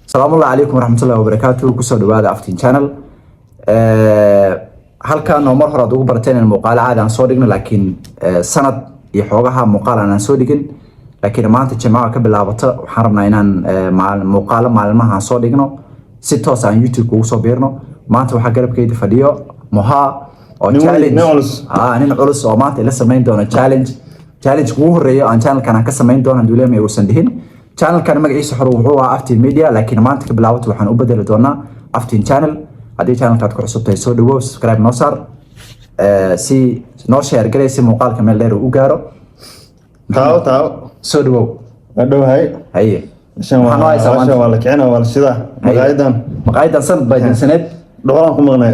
Asalaamu calaykum waraxmatullahi wabarakaatu. Kusoo dhawaada Aftin Channel. Halkan oo mar hore aad ugu barateen in muuqaalo caadi aan soo dhigno, laakiin sanad iyo xoogaha muuqaal aan soo dhigin, laakiin maanta Jimcaha ka bilaabata waxaan rabnaa inaan muuqaalo maalmaha aan soo dhigno, si toos aan YouTube ugu soo biirno. Maanta waxaa garabkeyda fadhiyo Moha oo Nin weyn, challenge nin culus. Ah, nin culus oo maanta ila samayn doono challenge. Challenge ugu horeeyo aan channelkan aan ka samayn doono hadduu Ilaahay uusan dhihin. Channelkan magaciisa hore wuxuu ahaa Aftin Media, laakiin maanta ka bilaabato waxaan u bedeli doonaa Aftin Channel. Haddii channelkaad ku cusub tahay, soo dhawow, subscribe noo saar, si noo share garee si muuqaalka meel dheer uu u gaaro. Taawo taawo. Soo dhawow. Waa dhowahay. Haye. Meeshan Maxaa noo waa haysaa maanta? Meeshan waa la kicina, waa la shidaa maqaayadan. Maqaayadan sanad baa dinsaneed. Dhoqolaan ku maqnay.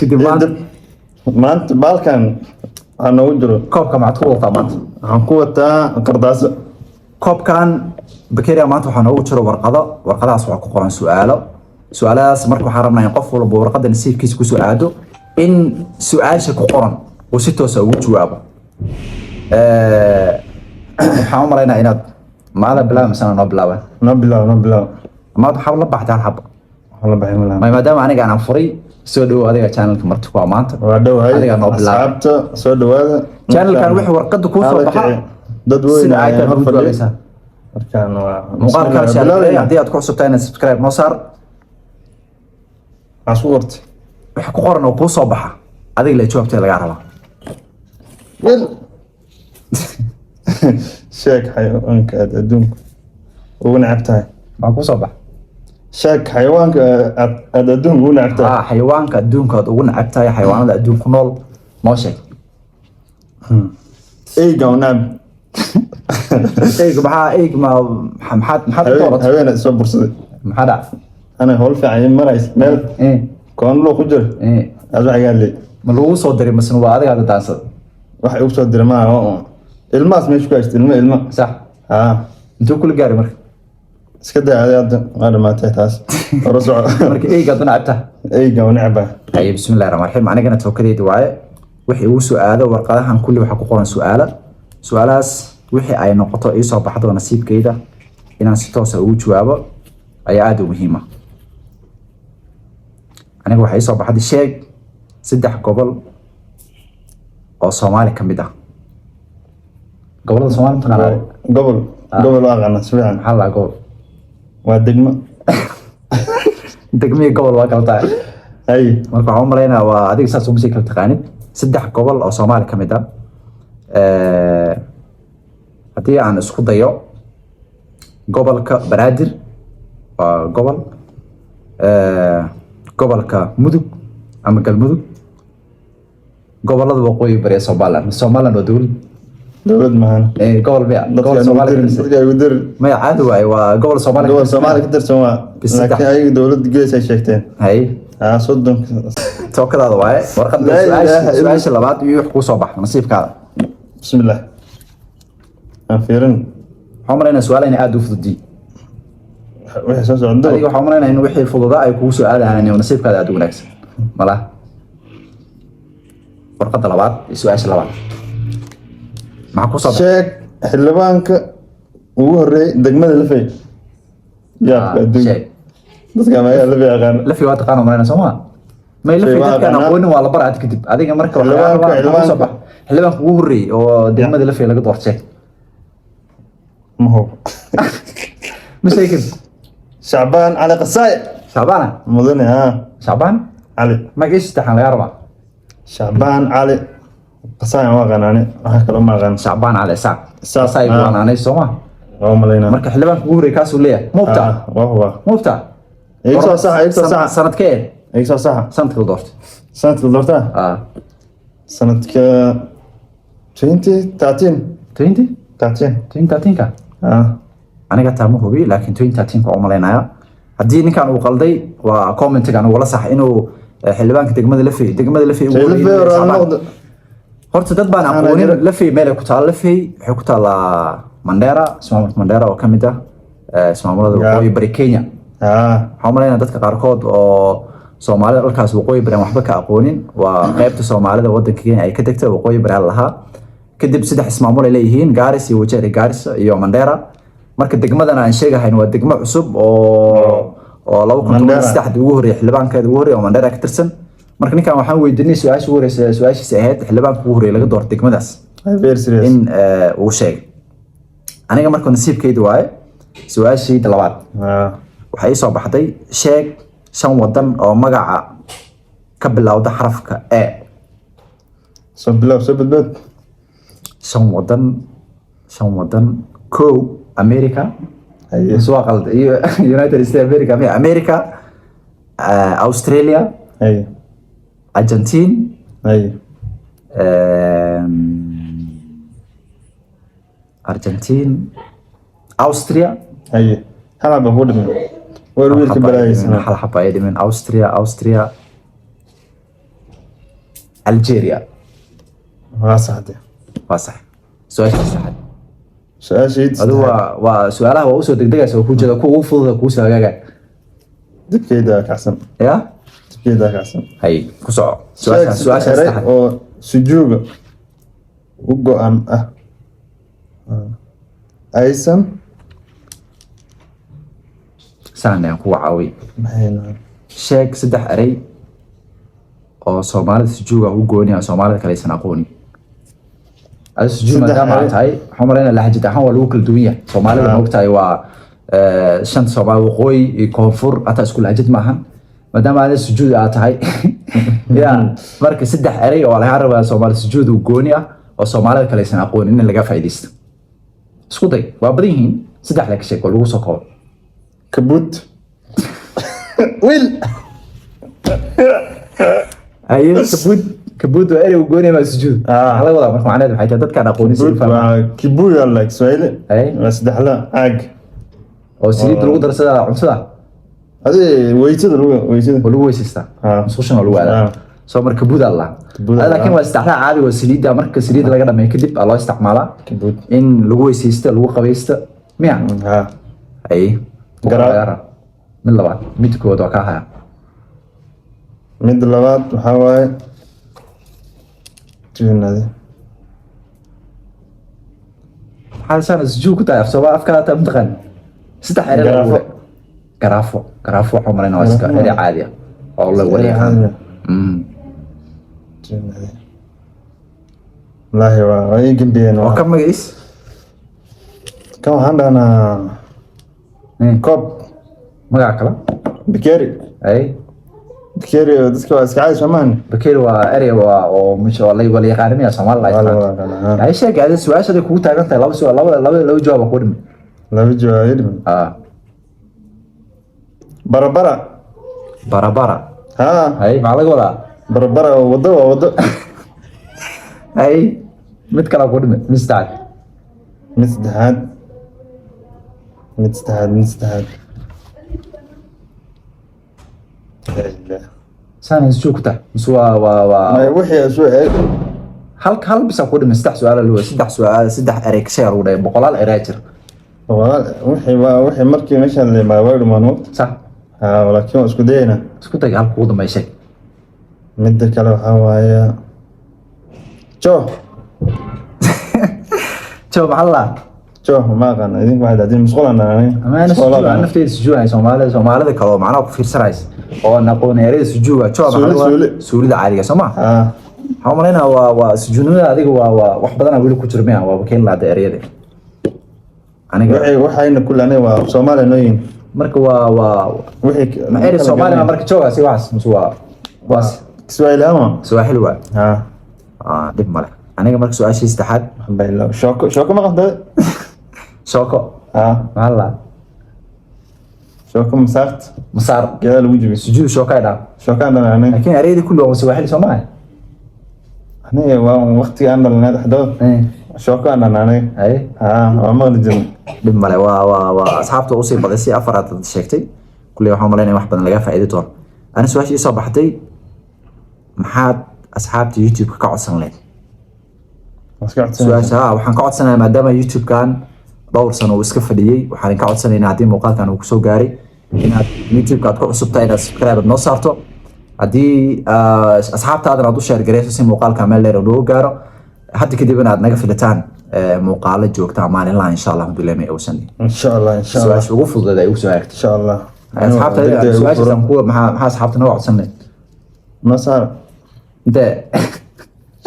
Kadib maanta Maanta baalkan waxaa noogu jiro. Koobka maxaad ku wadataa maanta? Waxaan ku wataa qardaaso. Koobkan bakeria maanta waxaa noogu jiro warqado. Warqadahaas waxaa ku qoran su-aalo. Su-aalahaas marka waxaan rabnaa in qof walba warqada nasiibkiisa kusoo aado in su-aasha ku qoran uu si toosa ugu jawaabo. Waxaan u malaynaa inaad maada bilaaba misana noo bilaaba? Noo bilaab, noo bilaab. Maad waxaa la baxday hal xabo. Waxaa la baxay malaha. Maadaama aniga aanan furay, soo dhawow adiga channelka marti ku maanta. Waa dhowahay. Adiga noo bilaab. Asxaabta, soo dhawaada. Channelkan wixii warqada kuu soo Hala baxa kici. Dad weyn sida ay ayaa tahay hor ugu fadhiya. jawaabaysaa. Markaan waa Muuqaalka Bismillah, share. bilaabeyna. Haddii aad ku cusubtahay inaad subscribe noo saar. Maxaa isku qortay? Wax ku qoran oo kuu soo baxa adiga la jawaabtay lagaa rabaa. Wel. Sheeg xayawaanka aad adduunka ugu neceb tahay. Maxaa kuu soo baxa? Sheeg xayawaanka aad adduunka ugu neceb tahay. Ah, xayawaanka adduunka aad ugu neceb tahay, xayawaanada adduunka ku nool noo sheeg. Eyga u neceb. Eyga maxaa? Eyg ma maxaad ku Haween dooratay? Haween soo bursaday. Maxaa dhac? Ana howl fiican ii marays meel koonlo ku jiro. Aad wax iga hadlay. Ma lagu soo diray masna waa adiga hadda daansada? Wax igu soo diray maaha, oo ilmahaas meesha ku haysta, ilmo ilmo. Sax. Haa. Intuu kula gaari marka? Iska daa adi, hadda waa dhamaatay taas, hore soco. Marka eyga aad u neceb tahay. Eyga u necbaa. Haye, bismillahi raxmaan raxiim. Anigana tookadeyda waaye. Wixii igu soo aado warqadahan kulli waxaa ku qoran su-aalo. Su-aalahaas wixii ay noqoto iisoo baxdo nasiibkeyda inaan si toosa ugu jawaabo ayaa aada u muhiim ah. Aniga waxaa iisoo baxday: sheeg saddex gobol oo Soomaali ka mid ah. Gobolada Soomaali mataqaanaa? Gobol, gobol waa aqaana si fiican. Maxaa la gobol? Waa degmo. Degmihii gobol waa kala tahay. Hay. Marka waxaan u malaynaya waa adiga saas uma sii kala taqaanid. Saddex gobol oo Soomaali ka mid ah. Haddii aan isku dayo, gobolka Banaadir waa gobol, gobolka Mudug ama Galmudug, gobolada waqooyi bari ee Somaliland. Somaliland waa dowlad. Dowlad maahan. Gobol miya? Gobol Dadka Soomaali ka igu dirin. tirsan. Dadka igu dirin. Maya, caadi waaye, waa gobol Soomaali ka Gobol tirsan. Soomaali ka tirsan waa. Bis saddex. Laakiin ayaga dowlad gees ay sheegteen. Hay. Haa, 30. Tookadaada waaye warqadda. Laa ilaaha Su-aasha labaad iyo wax kuu soo baxa nasiibkaada. Bismillah, aan fiirin. Waxaan umalaynaa su-aal inay aada u fududiin. Wixii soo socda. Adiga waxaan umalaynaa in wixii fududaa ay kugu soo aadayaan oo nasiibkaada aada u wanaagsan malaha. Warqadda labaad iyo su-aasha labaad maxaa kusoo baxay? Sheeg xildhibaanka ugu horeeyay degmada Lafey. Yaabka adduunka. Sheeg. Dadka mayaa Lafey aqaan? Lafey waa taqaana malaynaa, soo maa? May Lafey Waa dadkaan aqaanaa. aqoonin waa la bara ad kadib. Adiga marka waxaa laga Xildhibaanka- rabaa maxaa kusoo xildhibaanka. baxa? Xildhibaanka ugu horreeyay oo degmada Lafey laga doorto, sheeg. Ma hubo. Ma sheegin? Shacbaan Cali Qasaay. Shacbaana? Mudane, haa. Shacbaan Cali. Magaciisa saddexaan laga rabaa. Shacbaan Cali Qasaay waan aqaanaani, waxaa kaloo ma aqaan. Shacbaan Cali Isaaq. Isaaq, Qasaay ah. buu anaanay, soo ma? Waa umalaynaa. Marka xildhibaanka ugu horreeyay kaasuu leeyahay, mubta? Ah, waa hubaa. Mubta? Iga soo saxa, iga soo saxa. Sanadkee? Iga soo saxa. Sanadka la doortay. Sanadka la doortaa? Ah. Sanadka 2013. 20 13. 2013ka? Ah. Aniga taa ma hubi, laakiin 2013 ka umalaynaya. Haddii ninkan uu qalday, waa commentigan ugula sax inuu xildhibaanka degmada Lafey, degmada Lafey ugu Lafey horreeyay waa Shacbaan. noqdo. Horta dad baan Waxaana aqoonin jira- Lafey meel ay ku taalo. Lafey waxay ku taalaa Mandera, ismaamulka Mandera oo kamid ah ismaamulada waqooyi bari Kenya. Waxaan umalaynaya dadka qaarkood oo Soomaalida dhalkaas waqooyi bari aan waxba ka aqoonin, waa qaybta Soomaalida wadanka Kenya ay ka degtay waqooyi bari lahaa. Kadib saddex ismaamul ay leeyihiin: Garis iyo Wajeer iyo Garissa iyo Mandera. Marka degmadan aan sheegahayn waa degmo cusub oo 2013 Mandera. ugu horreeyay, xildhibaankeeda ugu horreeyay oo Mandera ka tirsan. Marka ninkan waxaan weydiinay su-aasha ugu horreysa, su-aashiisa ahayd xildhibaanka ugu horreeyay laga doortay degmadaas Very serious. in uu sheegay. Aniga marka nasiibkayda waaye, su-aashayda labaad waxay ii soo baxday: sheeg shan wadan oo magaca ka bilowda xarafka A. Soo bilow, soo badbaad. Shan wadan, shan wadan. Kow, America. Haye. Mise waa qalad? Iyo United States America miya? America, Australia, Argentine, Argentine, Austria. Haye, hal xaba ku dhiman war wiilka balaayaysan. Hal xaba ay dhiman. Austria, Austria, Algeria. Waa saxde. Waa sax su-aasha saxaad. Su-aashayd. Adigu waa su-aalaha waa usoo degdegaysa oo ku jeeda kuwa ugu fududa kuu soo hagaaga. Dibkeyda kacsan. Ya. Dibkeyda kacsan. Hay, ku soco su-aasha, su-aasha eray saddexaad. Oo sujuuga u go-an ah aysan Saan ayaan kugu caawiy. Maxay noqon? Sheeg saddex erey oo Soomaalida sujuuga u gooni ah, Soomaalida kale aysan aqoonin. Adi sujuud Saddex maadaama aad erey. tahay, waxaan malaynaya lahjad ahaan waa lagu kala duwan yahay Soomaalida. Ma ogtahay, waa shanta Soomaali, waqooyi iyo koonfur hataa isku lahjad ma ahan. Maadaama aada sujuud aad tahay ya, marka saddex erey oo laga rabaa Soomaali sujuud u gooni ah oo Soomaalida kale aysan aqoonin in laga faa'iidaysto isku day. Waa badan yihiin, saddex la ka sheeg oo lagu soo koobo. Kabut wiil. Haye, kabuud. Kabuud waa erey u gooni ah sujuud. Maxaa laga wadaa marka? Macnaheedu maxay tahay dadkaan aqoonin si u Kabut fahmaan? Waa kibuyu, like Swahili. Waa saddexla caag. Oo saliidda lagu darsada cuntada. Adi weytada lagu weytada. Oo lagu weysaystaa. Musqushan waa lagu aadaa. Soo marka kabuud aa la Kabuud aa laakiin la. Waa saddexda caadi, waa saliidda. Marka saliidda laga dhameeyo kadib aa loo isticmaalaa Kabuud. in lagu weysaysto, lagu qabaysto miya? Ah. Ay. Mid labaad, mid koowaad waa kaa haya. Mid labaad waxaa waaye tuunade. Maxaa saan sujuud ku tahay? Af Soomaali afkaa taa mataqaan saddex erey lagu Garaafo. Garaafo, garaafo waxaan malaynaa waa iska erey caadi ah oo la wada yaqaan. Tuunade, wallaahi waa ii gambiyeen. Oo ka magaciis? Kan waxaan dhahnaa koob. Magaca kale? Bakeeri. Ay. Bakeeri oo dadka waa iska caadi, soo maahan? Bakeeri waa erey waa oo misha waa la wada yaqaan miya Soomaali la Waa la yaqaan? wada yaqaan, ah. Ay, sheeg adi su-aashaday kugu taagan tahay. Laba su'aal, laba jawaab baa kugu dhimay. Laba jawaab ii dhiman. Barabara. Barabara? Haa. Hay, maxaa laga wadaa? Barabara waa wado, waa wado. Hay, mid kalaa kugu dhimay, mid saddexaad. Mid saddexaad, mid saddexaad, mid saddexaad. Laa ilaaha. Saan isjoog ku tahay mise waa May, wixii soo eeg. Hal bisa kugu dhimay. Saddex su'aal lagu, saddex su'aal, saddex erey ka sheeg lagu dhahay. Boqolaal erey jira. Wixii waa wixii markii meeshaan la imaado way dhumaan, waqti. Sax. Haa, laakiin waan isku dayaynaa. Isku day, halka ugu dambeeya sheeg. Midda kale waxaa waaye jo. Jo maxaa la? Jo ma aqaan, idinku waxay dhahdeen musqul aan dhahnay. Ama ana sujuud aan nafteyda sujuudaya. Soomaalida kale oo macnaha ku fiirsanaysa oo aan aqoon ereyada sujuuga, jo maxaa Suuli, lagu wadaa? Suuli. Suulida caadiga soo ma? Haa. Waxaan u malaynaa waa sujuudnimada adiga waa wax badanaa weli ku jira miya? Waa keeni lahaa ereyada aniga. Wixii waxayna kulli aniga waa Soomaaliya noo yihiin. Marka waa wixii ma erey Soomaali ma marka jooga si waxaas mise waa Kiswahili ama Swahili waa. Haa. Ah, dhib male. Aniga marka su-aashii saddexaad. Waxaan baa shooko, shooko ma qabtay? Shooko? Haa. Maxaa la? Shooko masaart. Masaar. Geedaa lagu jibiyo. Sujuud shooko ay dhahan. Shookaan dhahnay aniga. Laakiin ereyada kulli waa Swahili, soo maaha? Aniga waa waqtiga aan dhalanay dhexdooda shooko aan dhahnay aniga. Ay. Haa, waa maqli jirnay. Dhib male, waa asxaabta usii badisay afaraad aad sheegtay. Kulli waxaan malaynaya wax badan laga faa'iidi doono. Ani su-aasha ii soo baxday: maxaad asxaabta YouTube-ka ka codsan lahayd? Waa iska codsanaysaa. Su-aasha haa, waxaan ka codsanayaa maadaama YouTube-kan dhowr sano uu iska fadhiyey, waxaan ka codsanaynaa haddii muuqaalkan uu kusoo gaaray inaad YouTube-ka aad ku cusubtahay inaad subscribe aad noo saarto, haddii asxaabtaadana aad u share gareyso si muuqaalka meel dheer uu nooga gaaro. Hadda kadib inaad naga filataan. Muuqaalo joogta maalinlaha, insha Allah, hadduu Ilaahay uusan dhihin. Insha Allah, insha Allah. Su-aasha ugu fududeed ay ugu soo hagaagtay. Insha Allah. Asxaabta su-aashaasaan kuwa maxaa asxaabta naga codsanay? Ma saara. Intee?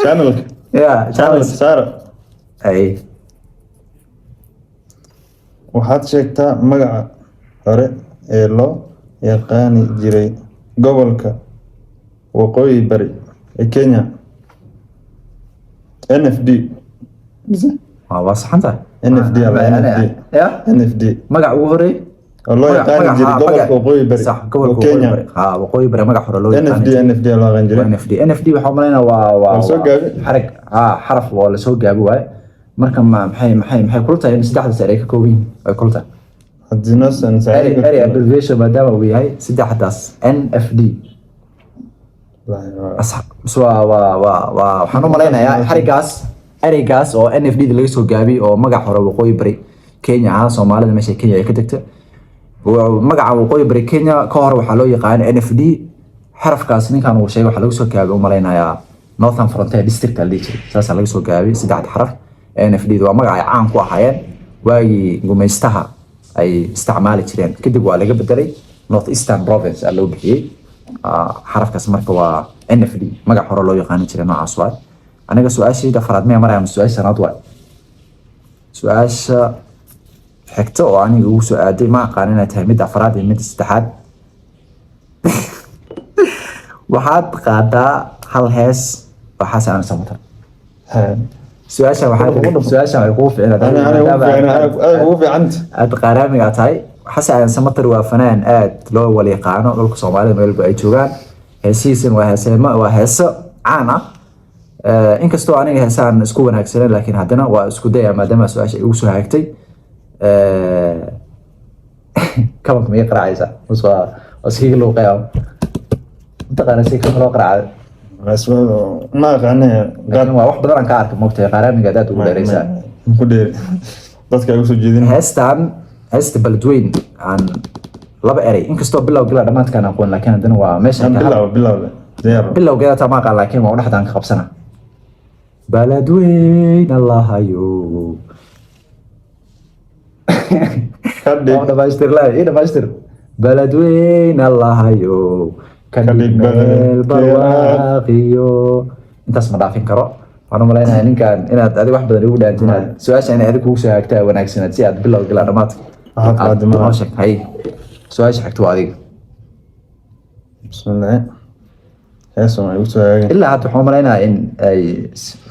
Channelka. Ya. Channelka saara. Ay. Waxaad sheegtaa magaca hore ee loo yaqaani jiray gobolka Waqooyi Bari ee Kenya, NFD mise? Waa saxan tahay. NFD ama NFD. Ya. NFD. Magac ugu horey. Oo loo yaqaani jiray gobolka Waqooyi Bari sax, gobolka oo Waqooyi Kenya. Bari, ha, Waqooyi Bari magac hore loo yaqaani NFD jiray. NFD loo yaqaan jiray. Waa NFD. NFD waxaa umalaynaa waa Waa soo gaabi. Xarig, ha, xaraf waa lasoo gaabi waaye. Marka ma maxay kula tahay in saddexdaas erey ka kooban yihiin ay kula tahay? Haddii noosan Erey abbreviation maadaama uu yahay saddexdaas NFD. Mise waa waxaan u malaynayaa xarigaas, ereygaas oo NFD da laga soo gaabiyey oo magac hore Waqooyi Bari Kenya ahaa, Soomaalida meesha Kenya ay ka degta. Magaca Waqooyi Bari Kenya ka hor waxaa loo yaqaan NFD. Xarafkaas ninkan uu sheegay waxaa laga soo gaabiyey, u malaynayaa, Northern Frontier District aa la dhihi jiray. Saasaa laga soo gaabiyey saddexda xaraf. NFD da waa magac ay caan ku ahaayeen waagii gumaystaha ay isticmaali jireen. Kadib waa laga bedelay, North Eastern Province aa loo bixiyey. Xarafkaas marka waa NFD, magac hore loo yaqaani jiray noocaas waay. Aniga su-aashayda afraad miya maraya ama su-aasha shanaad waay? Su-aasha xigta oo aniga ugu soo aaday, ma aqaan inay tahay mid afraad iyo mid saddexaad. Waxaad qaadaa hal hees oo Xasan Samatar. Su-aashan waxaa, su-aashan way kugu ficnaa. Ugu fiicanta. Aad qaaraamiga tahay. Xasan Samatar waa fanaan aad loo wala yaqaano dhulka Soomaalida meel ay joogaan. Heesihiisana waa heeseema, waa heeso caan ah. Inkastoo aniga heesaan isku wanaagsanen, laakiin haddana waa isku daya maadaama su-aasha igu soo hagtay. Kabanka ma ii qaraacaysaa mise waa iskaga luuqaya? Mataqaana si kabanka loo qaraacay? Ma aqaane. Laakiin waa wax badan aan ka arkay, moogtahay, qaaraamiga aad ugu dheereysaa. Ku dheeri dadka ay usoo jeedin. Heestan, heesta Beledweyn, aan laba erey, inkastoo bilowga ilaa dhammaadkaan aqoon, laakiin haddana waa meesha Bilow, bilow diyaar. Bilowgeeda taa ma aqaan, laakiin waa dhexdaan ka qabsana. Beledweyn Allahayo. Ka dhig. Waa dhamaystir la ii dhamaystir. Beledweyn Allahayo ka Ka dhig dhig meel beled barwaaqiyo. Intaas ma dhaafin karo. Waxaan u malaynayaa ninkan inaad adiga wax badan igu dhaantid, inaad su-aasha inay adiga kugu soo hagtaa wanaagsanaad si aad bilowga ilaa dhamaadka Waxaad aad qaadi malaha. noo sheegto. Hay, su-aasha xigta waa adiga. Bismillah, heesan ay usoo hagaagin. Ilaa hadda waxaan u malaynayaa in ay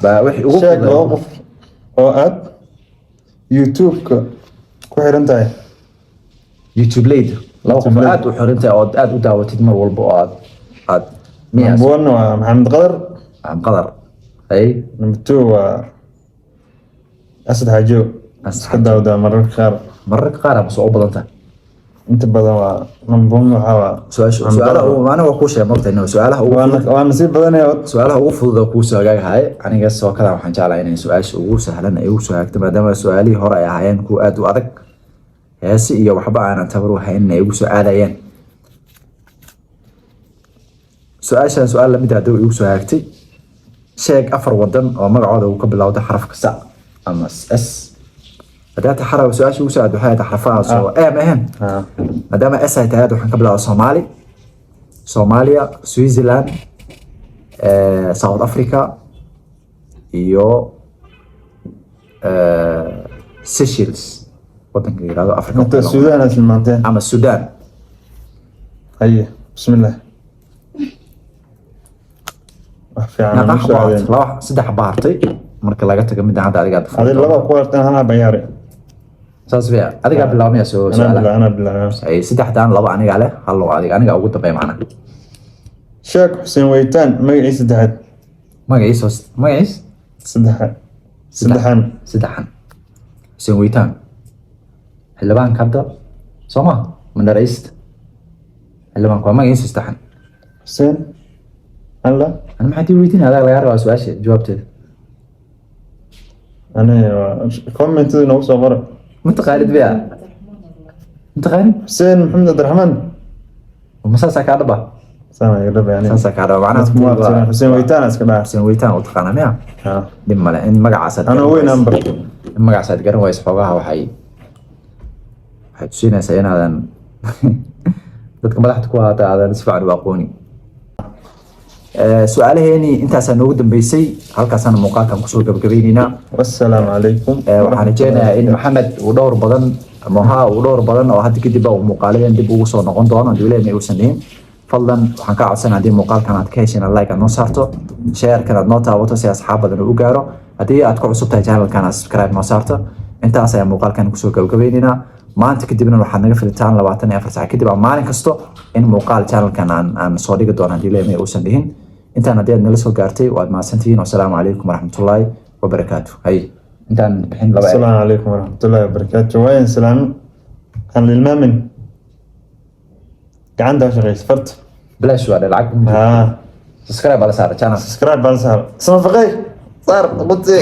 baa wixii ugu Sheeg fududeed. laba qof oo aad YouTube-ka ku xiran tahay. YouTube leyd, laba qof oo YouTube-leyda. aad u xirantahay oo aad u daawatid mar walba oo aad miyaas? Number one waa Maxamed Qadar. Maxamed Qadar, hay. Number two waa Asad Xaajo. Asad. Iska daawdaa mararka qaar. Mararka qaar ama soo u badan tahay? Inta badan waa number one waxaa waa su-aasha Maxamed su-aalaha Qadar. Aniga waa kuu sheegay, mogtahay, no, su-aalaha ugu Waana nasiib badanaya. Su-aalaha ugu fudud oo kuu soo hagaagahay. Aniga soo kada waxaan jeclahay inay su-aasha ugu sahlan ay ugu soo hagaagto, maadaama su-aalihii hore ay ahaayeen kuwa aad u adag, heese iyo waxba aanan tabar u haynin ay ugu soo aadayeen. Su-aashan su-aal lamid ah hadda igu soo hagaagtay. Sheeg afar wadan oo magacooda uu ka bilowdo xarafka sa ama S. Haddaa ta xaraf, su-aasha ugu soo aad waxay ahayd xarfahaas oo e ma ahayn. Maadaama S ay tahay, hadda waxaan ka bilaaba Soomaali, Soomaaliya, Switzerland, South Africa iyo Seychelles, wadanka la yirahdo Africa. Inta Suudaan aad tilmaanteen. Ama Sudan. Haye, bismillah, wax fiican Meeqa aan xabo usoo hartay? aadeen. Laba, saddex xabo hartay marka laga tago midda hadda adiga aad Adi laba ku harteen, hal haba yaare. Saas fiican, adigaa bilaabmaya soo Anaa su-aalaha. Bilaa, anaa bilaa. Ay, saddexdan laba anigaa leh, hal oo adiga, aniga ugu dambeeya macnaha. Sheekh Xuseen Weytaan magaciisa saddexaad. Magaciis magaciis? Saddexaad, saddexan. Saddexan, Xuseen Weytaan, xildhibaanka hadda soo ma Mandera East, xildhibaanka waa magaciisa saddexan. Xuseen alla. Ani maxaa tii weydiin? Adaa lagaa rabaa su-aasha jawaabteeda. Ani commentida noogu soo qora. Mataqaanid biya? Mataqaanid? Xuseen Maxamed Cabdiraxmaan. Ma saasaa kaa dhaba? Saan iga dhab yani. Saasaa kaa dhaba macnaha. Dadku ma abtiraan, Xuseen Weytaan iska dhaha. Xuseen Weytaan u taqaana miya? Ha. Dhib male in magacaas aad Anoo garan weyn aan wayso. barto. In magacaas aad garan wayso xoogaha waxay tusinaysaa inaadan dadka madaxda ku ahaata aadan si fiican u aqooni. Su-aalaheeni intaasaa noogu dambeysay, halkaasaana muuqaalkan kusoo gabagabeyneynaa. Wassalaamu calaykum. Waxaan rajeynayaa in Maxamed uu dhowr badan moha uu dhowr badan oo hadda kadib uu muuqaaladan dib ugu soo noqon doono haddii Ilaahay uusan dhihin. Fadlan waxaan kaa codsanaa, haddii muuqaalkan aad ka heshay, inaad like aad noo saarto, share-kan aad noo taabato si asxaab badan uu u gaaro. Haddii aad ku cusub tahay channelkan, aad subscribe noo saarto. Intaas ayaa muuqaalkan kusoo gabagabeyneynaa. Maanta kadibna waxaad naga filitaan 24 saac kadib ama maalin kasto in muuqaal channelkan aan soo dhigi doono haddii Ilaahay uusan dhihin. Intaan haddii aad nala soo gaartay, waad mahadsantihiin. Wasalaamu calaykum waraxmatullaahi wabarakaatu. Hay, intaan bixin laba. Asalaamu calaykum waraxmatullaahi wabarakaatu. Waayan salaam aan ilmaamin, gacanta ha shaqeysa farta. Bilaash waa lacag. Ha. Subscribe baa la saara channel. Subscribe baa la saar, samafaqay saar qutsi.